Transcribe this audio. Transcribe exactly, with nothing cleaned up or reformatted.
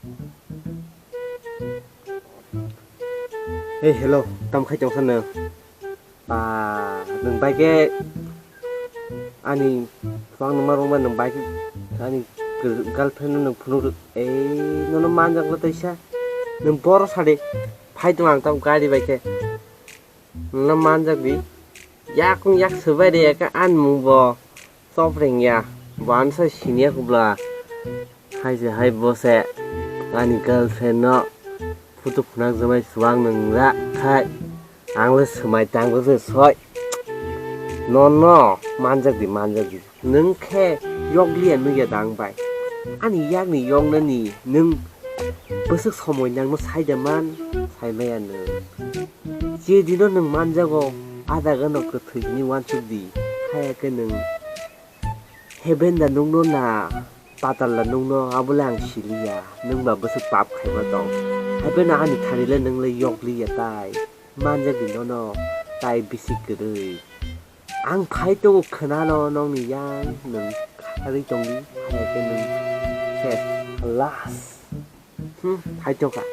Hey, hello, tam khai tong kha nwng? Ba, nwng bai khe ani phang numa rwma nwng bai khe ani girlfriend no nwng phunuk rw-, ei, nono manjak le taisa. Nwng boro sadi phai tong ang tam gari bai khe. Nono manjak di. Yak wng yak swbai de ka an mung bo. Chop rengya, bo ansa siniya kubla. Hai se hai bo se ani girlfriend no photo phunak jomai suang nung ra khai. Ang le swmai tang le soi. No, no, manjak di, manjak di. Nwng khe yokliya nukya dang bai. Ani yakni yoknani nwng bwswk somoi nangno saida man, saimaya nwng. Je dino nwng manjago, ada gano kwthwi hwnwi uansuk di. Haya khe nwng heaven da nukno na patal da nukno, abo le ang siliya. Nwng ba bwswk pap khaima tong. Haiphano ani thani le nwng le yokliya tai. Manjak di nono, tai bisi kwrwi. Ang phai tongo khwnano nokni yang, nwng kharwi tongdi, haya khe nwng khe last. Hmm, phai tongkha.